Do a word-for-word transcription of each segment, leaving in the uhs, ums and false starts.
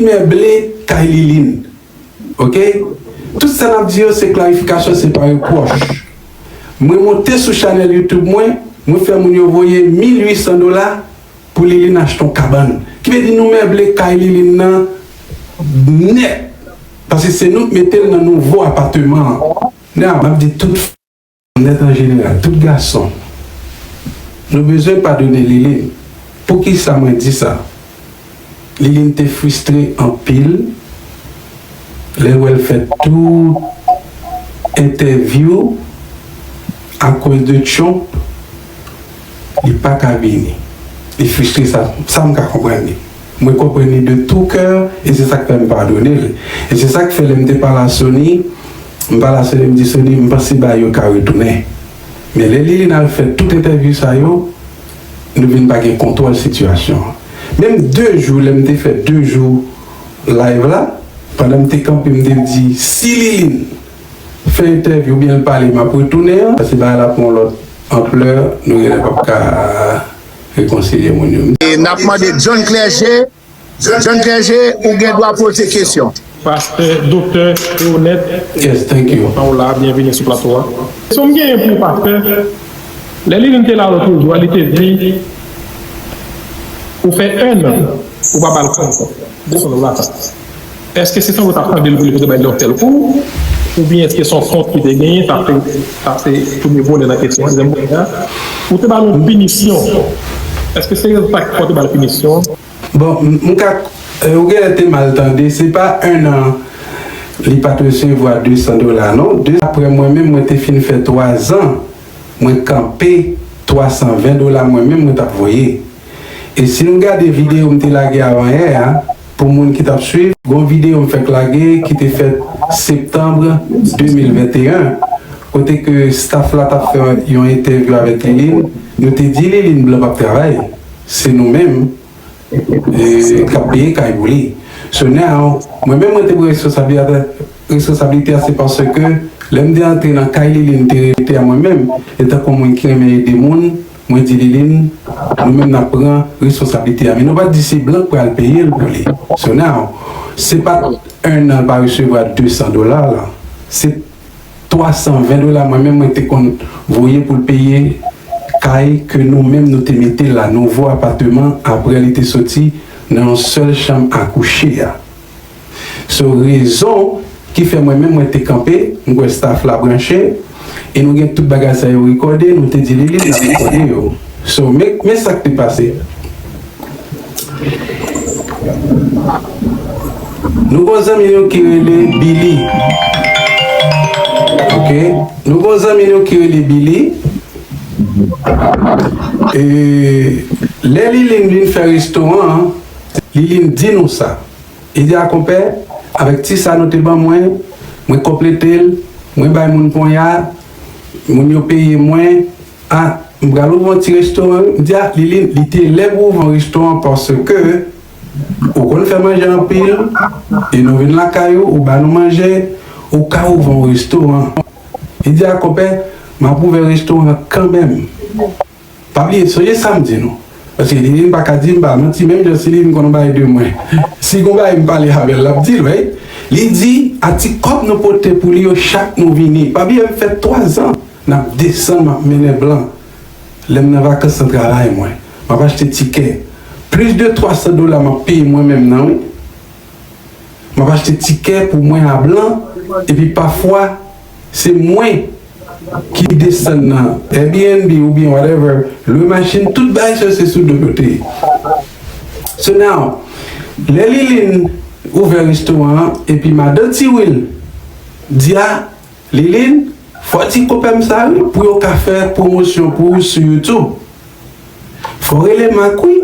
Meble kay Liline. Oke? Tout sa n ap di yo, se klarifikasyon, se pa repwòch. Mwen monte sou chanèl YouTube mwen, mwen fè moun yo voye mil uit san dola pou Liline achte yon kabann. Ki vle di nou meble kay Liline nan nèt. Paske se nou k mete l nan nouvo apateman an. Now, m ap di tout nèt an jeneral, tout gason, nou bezwen padone Liline. Poukisa mwen di sa? Liline te fristre anpil lè l wè l fè tout entèvyou akoz de Trump, li pa ka vini. Li fristre, sa, sa m ka konprann li. Mwen konprann li de tout cœur, e se sa k fè m padone l. E se sa k fè lè m te pale a Sony, m pale a Sony, m di Sony, m panse bagay yo ka retounen. Men lè Liline al fè tout entèvyou sa yo, nou vin pa gen kontwòl sitiyasyon an. Menm de jou, lè m te fè de jou live la, pandan m te kanpe, m te di, si Liline fè entèvyou oubyen l pale, m ap retounen an, paske bagay la pran yon lòt anplè, nou genlè p ap ka rekonsilye moun yo. E n ap mande John Clergé, John Clergé, ou gen dwa poze kesyon. Pastè, doktè, e onèt. Yes, thank you. Kontan w la, byenveni sou plato a. Kesyon m genyen pou pastè, lè Liline te la lòt jou a, li te di, ou fè enn an, ou pa ba l kòb ankò. Desann nan vakans. Èske se sa w t ap tande l pou li pote bay li yon sèl kou? Oubyen èske se yon kont ki te genyen? Sa se, sa se premye volè nan kesyon an. Dezyèm volè a, ou te ba l yon pinisyon. Èske se rezon sa k fè w te ba l pinisyon? Bon, m, m ka, eh, ou genlè te mal tande. Se pa enn an li pa t resevwa de san dola, non. De, apre mwen menm, mwen te fin fè twa zan, mwen kanpe twa san ven dola mwen menm, mwen t ap voye. E si nou gade videyo m te lage avanyè a, pou moun ki t ap swiv, gon videyo m fèk lage ki te fèt septanm de mil venteyen, kote ke staff la t ap fè yon entèvyou avèk Liline, nou te di Liline blan p ap travay. Se nou menm, e, k ap peye kay pou li. So now, mwen menm mwen te pran responsablite, responsablite a, se paske lè m te antre nan kay Liline, m te rete a mwen menm, etankou moun ki renmen ede moun, mwen di Liline, nou menm n ap pran responsablite a. Men nou pa t di se blan k pral peye l pou li. So now, se pa t enn an l pa resevwa de san dola la. Se twa san ven dola mwen menm mwen te konn voye pou l peye kay ke nou menm nou te mete la, nouvo apateman, apre li te soti nan yon sèl chanm a kouche a. So, rezon ki fè mwen menm mwen te kanpe, m kwè staff la branche, e nou gen tout bagay sa yo rekòde, nou te di Liline n ap rekòde yo. So, men, men sa k te pase. Nou gon zanmi nou ki rele Billy. Ok. Nou gon zanmi nou ki rele Billy. E lè Liline vin fè restoran an, Liline di nou sa. Li di a konpè, avèk ti sa nou te ban mwen, mwen konplete l, mwen bay moun ponya, moun yo peye mwen, a, m pral ouvè yon ti restoran, wi. M di a, Liline, li te lè pou ouvè yon restoran paske ou konn fè manje anpil, e nou vin lakay ou, ou ba nou manje, ou ka ouvè yon restoran. Li di a, konpè, m ap ouvè restoran an kanmenm. Pa bliye, sonje sa m di nou. Paske Liline pa ka di m pa manti, menm jan si Liline konn yon bagay de mwen. Si gon bagay m pale avè l, l ap di l, wi. Li di, a ti kòb nou pote pou li yo chak nou vini. Pa bliye, m fè twa zan. N ap desann, m ap mennen blan. Lè m nan vakans nan travay mwen, m ap achte tikè. Plis de twa san dola m ap peye mwen menm nan, wi. M ap achte tikè pou mwen a blan, epi pafwa, se mwen ki desann nan Airbnb oubyen whatever, lwe machin, tout bagay sa yo se sou do yo te ye. So now, lè Liline ouvè restoran an, epi madan Tiwil di a, Liline, fò w di konpè m sa wi, pou yo ka fè pwomosyon pou ou sou YouTube. Fò w rele Mak wi.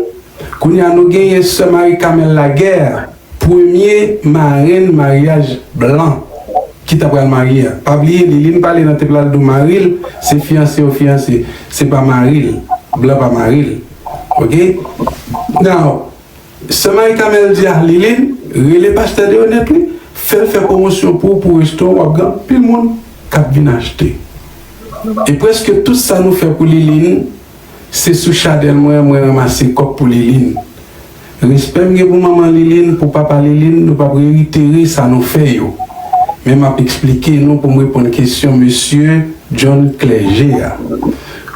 Kounye a nou genyen sè Marie Carmelle Laguerre, premye marenn maryaj blan ki ta pral marye a. Pa bliye, Liline pale nan te pral di w mari l, se fiyanse yo fiyanse. Se pa mari l. Blan pa mari l. Ok? Now, Sè Marie Carmelle di a Liline, rele pastè Deonette wi, fè l fè pwomosyon pou ou pou restoran w ap gen anpil moun k ap vin achte. E prèske tout sa nou fè pou Liline, se sou chanèl mwen, mwen ranmase kòb pou Liline. Respè m gen pou manman Liline, pou papa Liline, nou p ap reyitere sa nou fè yo. Men m ap eksplike nou pou m reponn kesyon mesye John Clergé a.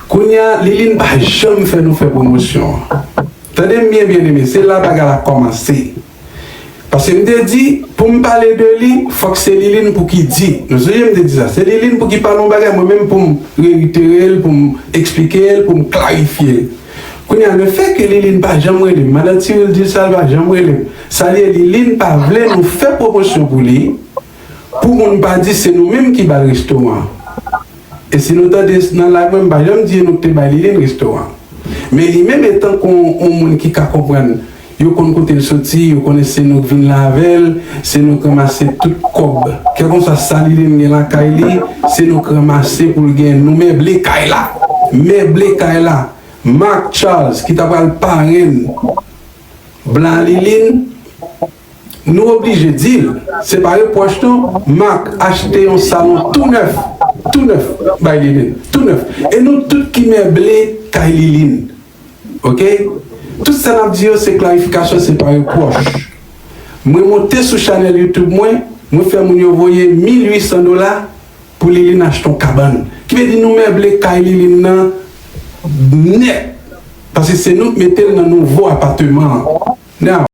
Kounye a, Liline pa janm fè nou fè pwomosyon an. Tande m byen, byeneme, se la bagay la kòmanse. Paske m te di, pou m pale de li, fòk se Liline pou ki di. Nou sonje m te di sa, se Liline pou ki pale yon bagay, mwen menm pou m reyitere l, pou m eksplike l, pou m klarifye l. Kounye a, lefètke Liline pa janm rele m, madan Ti Wil di sa, l pa janm rele m. Sa l ye, Liline pa vle nou fè pwomosyon pou li, pou moun pa di se nou menm ki ba l restoran an. E si nou tande nan live mwen, m pa janm di e nou k te bay Liline restoran an. Men li menm, etanke yon, yon moun ki ka konprann, yo konn kote l soti, yo konnen se nou k vin la avè l, se nou k ranmase tout kòb. Kèlkanswa sa Liline gen lakay li, se nou k ranmase pou l gen, nou meble kay la. Meble kay la. Mark Charles, ki ta pral parenn blan Liline, nou oblije di l, se pa repwòch non, Mark achte yon salon tou nèf, tou nèf, bay Liline, tou nèf. E nou tout ki meble kay Liline. Oke? Tout sa n ap di yo, se klarifikasyon, se pa repwòch. Mwen monte sou chanèl YouTube mwen, mwen fè moun yo voye mil uit san dola pou Liline achte yon kabann. Ki vle di nou meble kay Liline nan nèt. Paske se nou k mete l nan nouvo apateman an. Now,